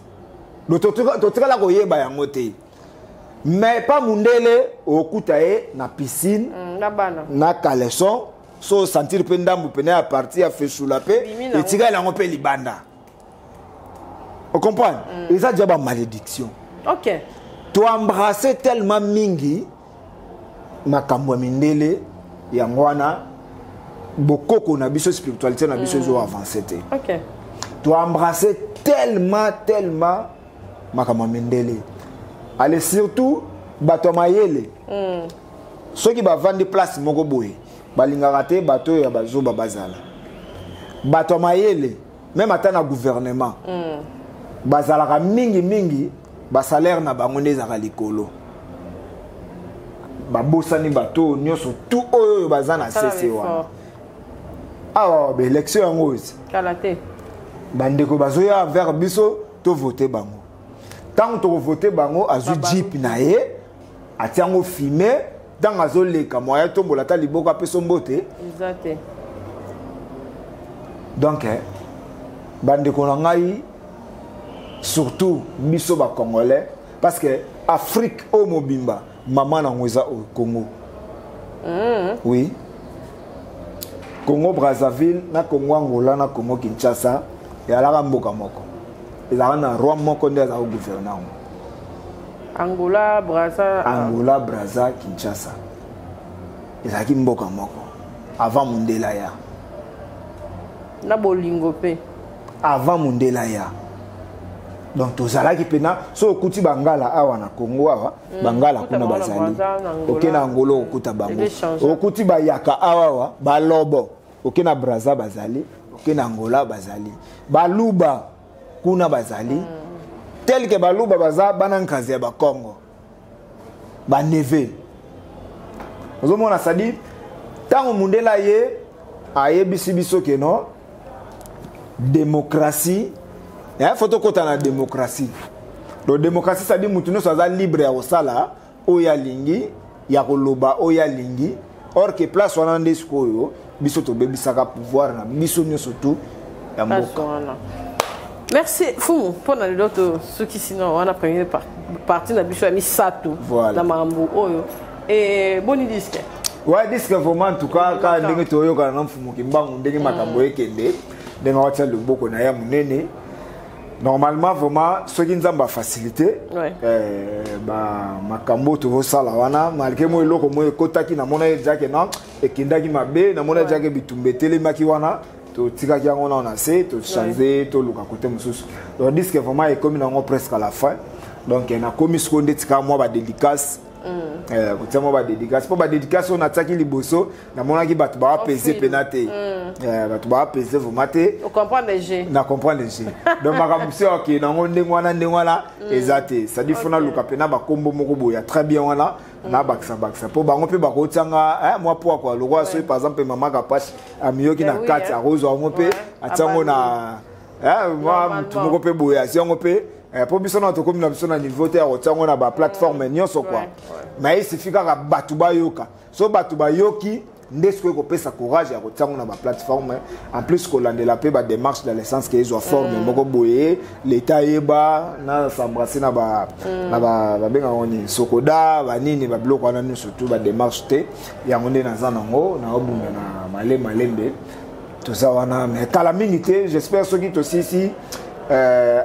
Donc totikala koyeba yango te. Mais pa mundele, okuta ye na piscine na bana na caleçon, so osentir mpe ndambu pene ya parti ya fesula mpe etikali yango mpe libanda. Ocomprendre? Eza dia bamalédiction. Toembrasse tellement mingi makambo ya mindele, yango wana bokoko na biso, spiritualité na biso ezo avance te. Toembrasse tellement, tellement makambo ya mindele. Ale, surtout bato ya mayele, soki bavandi place moko boye, balingaka te bato oyo ya bazoba bazala. Bato ya mayele, même ata na gouvernement, bazalaka mingimingi, basalaire na bango nde ezalaka likolo. Babosani bato nyonso tu oyo oyo baza na sese wana. Awa baélection yango oyo, bandeko bazoya vers biso, tovote bango. Ntango tokovote bango, azwi jeep na ye, atia yango fume, ntango azoleka, moya tombola ata liboko apesa mbote. Donc bandeko na ngai, surtout biso bacongolais, parce que Afrique oyo mobimba, mama nango eza oyo Congo. Oui, Congo Brazzaville na Congo Angola na Congo Kinshasa ezalaka mboka moko, ezalaka na roi moko nde azalaka gouverne yango. Angola, Braza. Angola, Braza, Kinshasa ezalaki mboka moko avant mundele aya. Na bolingo mpe. Avant mundele aya. Donc tozalaki mpena, so okuti bangala awa na Congo awa, bangala kuna bazali, oke na Angola okuta bango, okuti bayaka awa awa, balobo oke na Braza bazali, oke na Angola bazali, baluba kuna bazali. Tel que baluba baza bana nkazi ya bakongo, baneve. Ozomona, sadi ntango mundele ye ayebisi biso ke non, démocratie, faut tokɔta na démocratie. Donc démocratie, sadi mutu nyonso aza libre ya kosala oyo alingi, ya koloba oyo alingi. Or que place wana nde sikoyo biso tobebisaka pouvoir na biso nyonso tu ya mboka. Merci Fumu mpona lelo tosukisi na wana première partie na biso ya misato na makambo oyo. E boni disque? Ouais, disque vraiment, en tout cas, kaka ndenge toyokana na Mfumu Kimbangu, ndenge makambo ekende, ndenge awatia loboko na ye monene. Normalement, vraiment, soki Nzambe afacilité ba makambo tozosala wana, malgré mo eloko mo ekotaki, namona ye diake non, ekendaki mabe, namona ye diake bitumba etelemaki wana, totikaki yango nao na se, tochange, toluka kote mosusu. Donc disque vraiment ekomi nango presque à la fin. Donc nakomi sikoyo nde tika mwa badédicace, kotia mwa badédicace, mpo badédicace oyo natiaki liboso, namonaki bato baapese mpena te. Bato baapese vraiment te. Na comprendre jeu. Donc makambo mosusu akende nango ndenge wana, ndenge wana eza te. C'est-à-dire faut naluka mpena bakombo moko boye ya très bien wana, nabakisa bakisa mpo bango mpe bakotianga mwa poa kwa lokwa. Soki par exemple mama Kapache amiyoki na kati, akozwa yango mpe atiango na mwa mutu moko mpe boye, azwi yango mpe, mpo biso na tokomi na biso na niveau te ya kotia yango na baplateforme nyonso quoi. Mais il suffit kaka bato bayoka. So bato bayoki nde sikoyo ekopesa courage ya kotia yango na baplateforme. En plus kolandela mpe badémarche dans le sens ke ezwa forme moko boye, l'état yeba na s'embrasser na ba na ba babengaka nini, sokoda banini, babiloko wana nyonso, surtout badémarche te. Yango nde naza nango, naobunda na malembe malembe, toza wana, mais kala mingi te. J'espère soki tosisi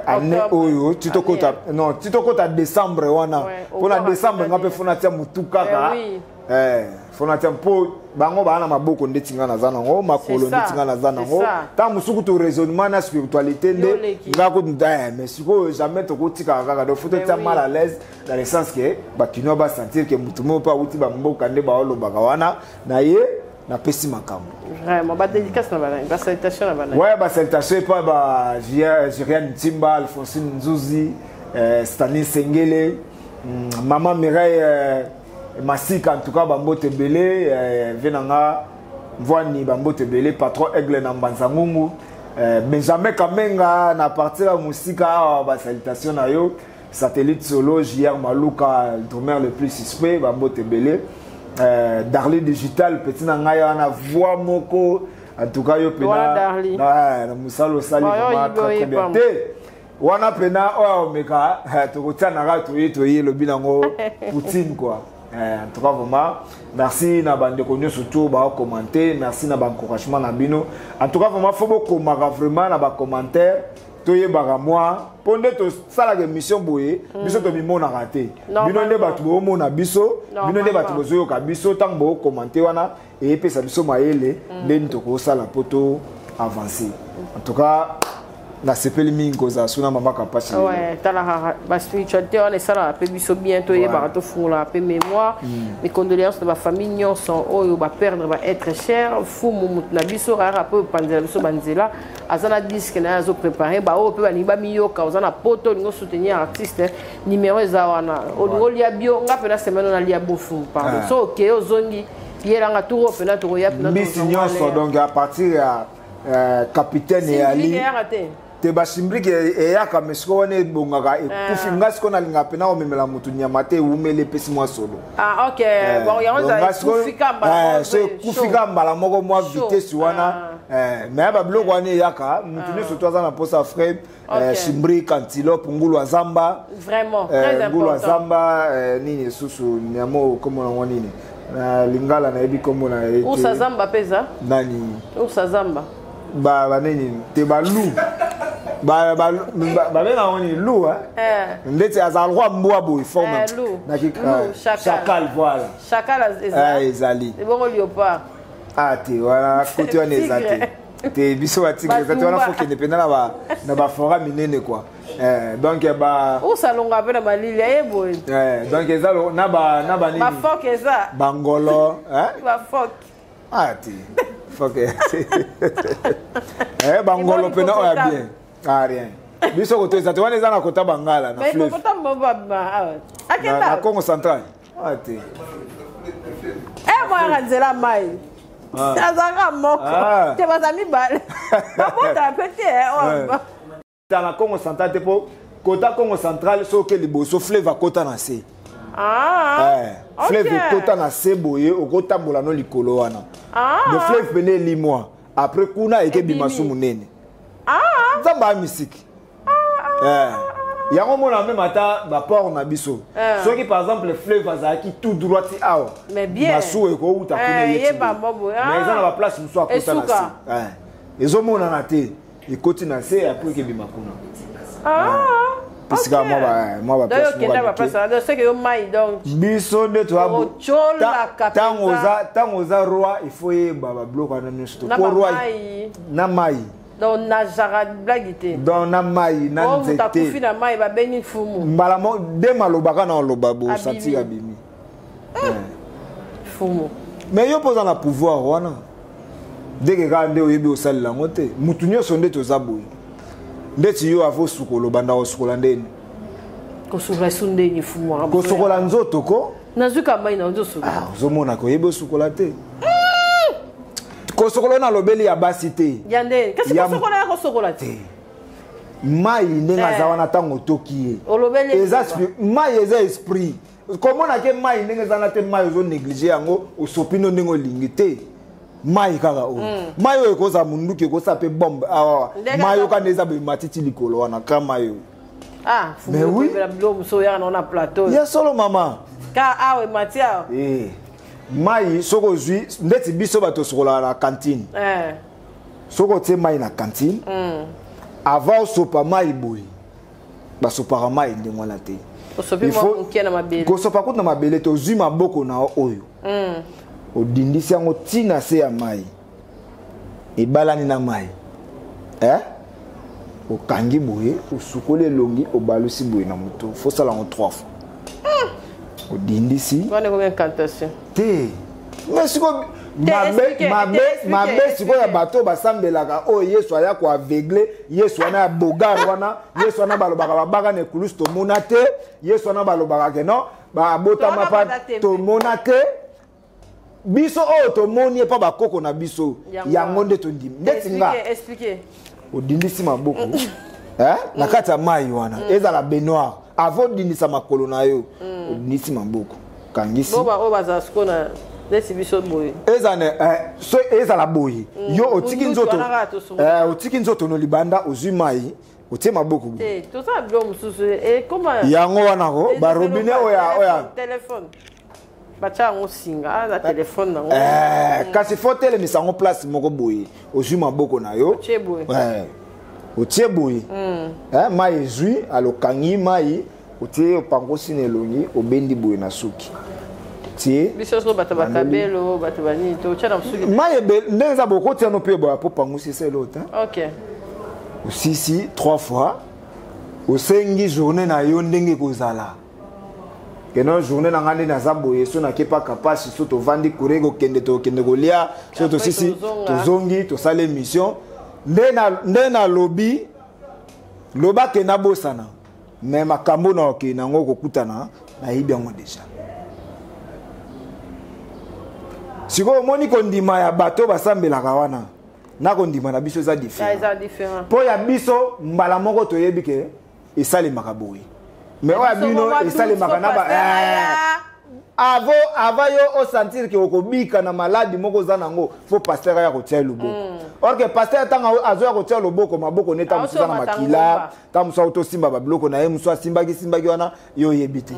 année oyo, ti tokota, non, ti tokota décembre wana, mpona décembre nga mpe faut natia motu kaka, faut natia, mpo bango baa na maboko ndeti nga naza nango, makolo ndeti nga naza nango. Ntango mosuku to raisonnement na spiritualité nde nga ko, mais sikoyo jamais tokotikaka kaka. Donc faut totia mal à l'aise dans le sens ke bakinois basentir ke motu moko mpe awuti bamboka nde baolobaka wana na ye, napesi makambo. Vraiment, badédicace na banani, basalutation na banani? Ouais, basalutation epa ba Jirian Ntimba, Alphonsine Nzuzi, Stanley Sengele, mama Mireille Masika. En tout cas bambote ebele, ve na nga Mvwani, bambote ebele, patron Aigle na Mbanza Ngungu, Benjamin Kamenga na partir ya mosika awa, basalutation na yo, Satellite Solo, JR Maluka, drummer le plus suspect, bambote ebele, Darly Digital, petit na ngai wana, voix moko, en tout cas yo pena na mosala osali vraiment très très bien te wana pena oyo omeka tokotia na kaka toye toye elobi nango Poutine quoi. En tout cas vraiment merci na bandeko nyonso to bacommenter, merci na baencouragement na bino. En tout cas vraiment faut bokomaka vraiment na bacommentaire, toyebaka mwa mpo nde tosalaka émission boye. Biso tomimonaka te, bino nde bato boomona biso, bino nde bato bozoyoka biso. Ntango bookommente wana, eyepesa biso mayele ndeni tokosala mpo to avancer. En tout cas nasepeli mingi kozala suna mama Kapasi. Ouais, talaka baspiritualité wana esalaka mpe biso bien, toyebaka, tofungolaka mpe mémoire. Mes condoléances na bafamille nyonso oyo baperdre baêtre cher. Fumu motu na biso kaka mpe opanzela biso banzela, aza na disque na ye azoprépare. Baoyo mpe balingi bamiyoka, oza na poto, olingi osoutenir artiste, numéro eza wana. Olingi olia bio, nga mpe na semaine oyo nalia bo fumu, pardon. So okeye, ozongi, yelanga tour oyo mpena tokoya mpena. Mbisi nyonso, donc à partir ya capitaine eyali te, bashimbrike eyaka, me sikoyo wana ebongaka ekufi. Nga sikoyo nalingaka mpena komemela motu nyama te ewumeli epesi mwa solo. So ekufi ka mbala moko, mwa vitesse wana. Mais babiloko wana eyaka, motu nyonso to aza na mposa frais, shimbrike, antilope, ngulu ya zamba, ngulu ya zamba, nini lisusu, nyama oyo kombo nango nini na lingala, nayebi kombo na ye. Ursa zamba mpe eza. Nani? Ursa zamba. Banini te, balu babengaka ngo nini, loup ndeti azala lokwa mbwa boye, forme chacal, voilà. Chacal. Ezali. Ebongo léopard? Ah te, wana kote wana eza te te, biso batigre eza te wana. Faut kende mpenza na baforet minene quoi. Donc ba osalonga mpe na malili aye boye. Donc eza na ba na banini, bafoke eza. Bangolo. Bafoke. Ah te, foke, bangolo mpena oyo ya bien. Ah rien, biso koto eza te wana, eza na kota bangala na fleuve na Congo Central. Ah te. Moyaka nzela mai, azalaka moko te, baza mibale, babotala mpe te. Na Congo Central te, mpo kota Congo Central soki oke liboso, fleuve akota na se. Fleuve ekota na se boye, okotambola no likolo wana. Le fleuve pene elimwa, après kuna ekebima su monene. Nzambe aya misiki. Eh. Yango mona même ata baport na biso, Eh. soki par exemple fleuve azalaki tout droit ti awa, Mais bien. masuwa ekouta kuna. Eh, Ye ti yeba boye. mbo boye. Mais eza na baplace mosusu akota na se. Esuka. Eh. Ezomonana te, ekoti na se, apres ekebima kuna. Ah. Esika mwa Donc baplace okenda moko ya baplace mike. wana, donc seke yo mai donc. Biso nde toya Otyolaka ntango mpenza. ntango oza roi, il faut yeba babiloko wana nyonso to Na po roi bamai. Na mai. Donc nazaka blague te. Donc na mai na Oh, moto akufi nzete. na mai, babengi mfumu. Mbala mo nde malobaka na oloba bo Abimi. santire abimi. Mfumu. Mais yo mpo oza na pouvoir wana, ndenge kaka nde oyebi osalela yango te. Mutu nyonso nde toza boye, ndeti yo avo osukola, obanda kosukola ndeni? Kosukola esu ndeni, mfumu? Kosukola nzoto ko. Nazwika mai na nzosukola. Ozomonaka oyebi osukola te. Kosokola oyo nalobeli ya basi te. Ya ndeni kasi? Kosokola ya kosokola te. Mai ndenge Eh. aza wana, ntango otoki ye, Olobeli eza liloba. mai eza esprit. Komona ke mai ndenge eza na te, mai ozonéglige yango, osopi no ndenge olingi te. Mai kaka oyo, mai oyo ekozala munduki, ekosala mpe bombe awa. Ndenge Mai oyo aza- kaka nde eza boye, matiti likolo wana ka mai oyo. Ah. Mais oui. Mfumu, biloko mosusu oyaka nango na plateau. Ya solo, mama. Ka awa emati awa. Eh. Mai soki ozwi ndeti biso bato osokolaka na cantine, Eh. soki otie mai na cantine, avant osopa mai boye, basopaka mai ndenge wana te. Osopi Il mwa faut- moke na mabele. Kosopa kutu na mabele te. Ozwi maboko na yo oyo, odindisi yango ntina se ya mai, ebalani na mai, eh? Okangi boye, osukoli elongi, obalusi boye na moto. Fosala yango trois fois, odindisi. Wana ekomi incantation. Te, mais sikoyo Te, mabe explique, mabe te, explique, mabe explique. sikoyo ya bato oyo basambelaka oyo Yesu aya koaveugle, Yesu wana ya bogar wana, Yesu wana balobaka babaka na ekulusu, tomona te. Yesu wana balobaka ke non, babotama Towana pa baza tembe. tomona te. Biso oyo tomoni epa bakoko na biso, Yango yango nde tondimi. Ndeti nga, Explique, explique. odindisi maboko, eh? Na kati ya mai wana, ezala baignoire, avant odindisa makolo na yo, odindisi maboko, kangisi. Bo oyo bazala sikoyo na neti biso boye. Ezala eh, so ezala boye, yo otiki Mundutu nzoto wana kaka tosunga. otiki nzoto no libanda, ozwi mai, otie maboko boye. Te, tozala biloko mosusu ekoma. Yango wana ko barobinet oyo oyo. Telefone batya yango singa na telefone nango. Kasi fo telemisa yango place moko boye, ozwi maboko na yo. Otie boye. Otie boye. Mai ezwi, alokangi mai, otie, opangosi na elongi, obendi boye na suki, tie. Biso so bato bakabelo, bato banini, totya na mosuki. Mai ebele ndenge eza, bokotia no mpe boya po pangusi esa eloko te. Ok. Osisi trois fois, osengi journée na yo ndenge ekozala. Keno journée na ngai nde naza boye, so nakepaka pasi, so tovandi kure, kokende, tokende kolia, so tosisi, tozonga. Tozongi, tosala émission nde nde nalobi loba ke nabosana. Me makambo na okende yango kokutana, nayebi yango déjà. Sikoyo omoni kondima ya bato basambelaka wana na kondima na biso eza Ah, différent. Eza différent. Mpo ya biso, mbala moko toyebi ke esalemaka boye, mais oyo ya bino esalemaka na ba avant yo osentir ke okobika na maladi moko oza nango, fo pasteur aya kotia loboko. Or ke pasteur ntango azoya kotia loboko, maboko ne ntango mosusu aza na Aotomata makila, ngomba. ntango mosusu autosimba babiloko na ye, mosusu asimbaki simbaki wana, yo oyebi te.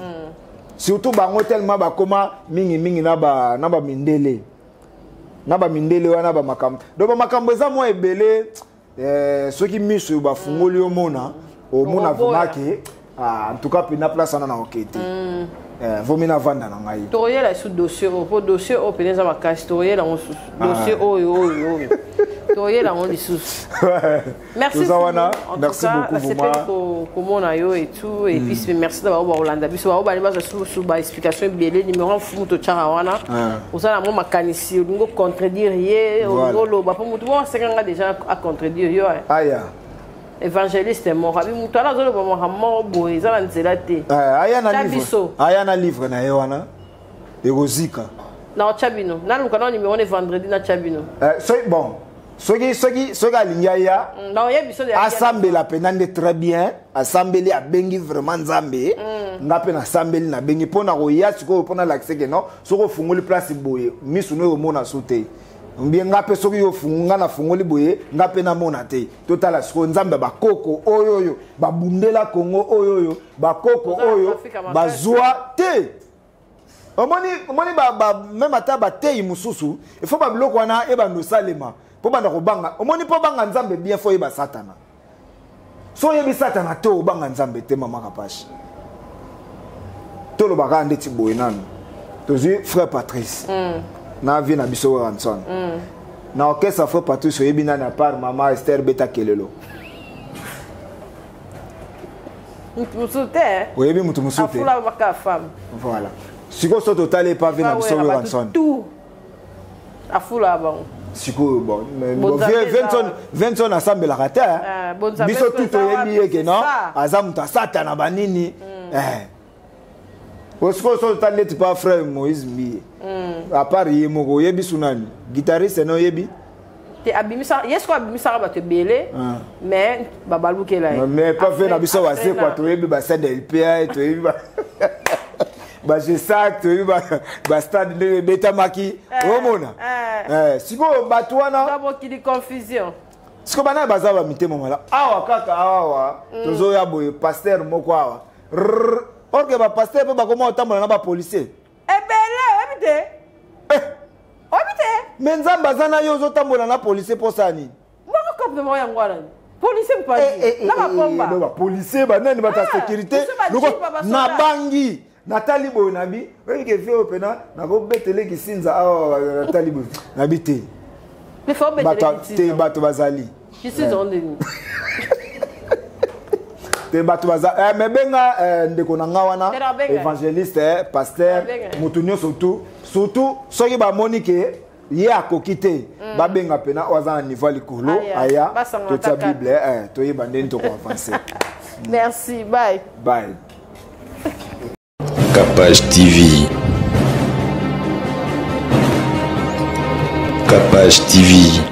Surtout bango tellement bakoma mingimingi na bamindele, na bamindele wana bamakambo. Donc bamakambo eza mwa ebele. Soki miso bafungoli, omona, omona Okoboya. vraiment ke ah, en tout cas mpena place wana na oke te. Vomi navanda na ngai. Tokoyela esu dossier oyo, mpo dossier oyo pene eza makasi. Tokoyela yango susu, dossier oyo oyo oyo, tokoyela yango lisusu. Merci. Toza wana. En tout Merci cas, beaucoup. nasepeli Vraiment. komona yo et tout. Et puis merci na bango bakolanda biso, bango balingi bazwa susu baexplication ebele. Numéro mfumu totyaka wana. Oza na mwa makanisi, olingi ocontredire ye, olingi oloba, mpo motu moko asenganga déjà acontredire yo, eh. Aya. Évangéliste moko abi motu wana azoloba makambo moko boye, eza na nzela te. Aya na Tya livre. Biso. Aya na livre na ye wana, ekozika. Na otya bino, naluka na numéro ne vendredi, natya bino. So, bon, soki alingi aya, Na oyebi biso. Asambela mpenza nde très bien. Asambeli, abengi vraiment Nzambe. Nga mpe nasambeli, nabengi mpo na koya sikoyo mpo nalakise ke non, soki ofungoli place boye, misu no ekomona so te. Mbie nga mpe soki yo nga nafungoli boye, nga mpe namona te. Totala sikoyo Nzambe ya bakoko oyo oyo babundela Kongo, oyo oyo bakoko oyo bazwa te. Omoni, omoni ba, ba, meme ata bateyi mosusu, il faut babiloko wana ebanda osalema mpo banda kobanga. Omoni, mpo banga Nzambe bien, fo oyeba Satana. So oyebi Satana te, obanga Nzambe te. Mama Kapashi, tolobaka ndeti boye nanu tozwi frère Patrice na vie na biso Werrason na orchestre. Frère Patrice, oyebi nani à part mama Esther Beta Kelelo? Mutu mosusu te. Oyebi mutu mosusu te. Afula baka femme. Voilà, sikoyo so totali epa vie na biso Werrason. Tout afula bango. Sikoyo bon, Venson asambelaka te. Biso tu toyebi ye ke non, aza moto asatana banini. Sikoyo so totali neti pa frère Moïse Mbiye, à part ye moko, oyebi su nani guitariste na oyebi? Te, abimisa ye sikoyo, abimisaka bato ebele, mais babalukela ye. Mais pas fe na biso Wazekwa, toyebi basende LPA, toyebi bagesac, toyebi bastade ndenge ebetamaki. Omona sikoyo bato wana. Mokili confusion. Sikoyo bana baza bamitema mala awa kaka awa. Tozoya boye, pasteur moko awa, orke bapasteur mpe bakoma kotambola na bapolicier. Ebele, oyebi te, oyebi te. Mais Nzambe aza na yo, ozotambola na policier mposa nini? Bongo comportement yango wana, policier mpasi na bapomba. Bapolicier banani, bato ya sécurité nabangi. Natali boye, nabi oyebi ke vie oyo mpena nakobeteleki sinza awa. Natali boye, nabi te te, bato bazali te, bato baza. Me benga ndeko na nga wana, évangéliste, pasteur, motu nyonso tu, surtout soki bamoni ke ye akoki te, babenga mpena oyo aza na niveau ya likolo, aya totia Bible, toyeba ndeni tokoavance. Merci, bye. Bye. Capage TV. Capage TV.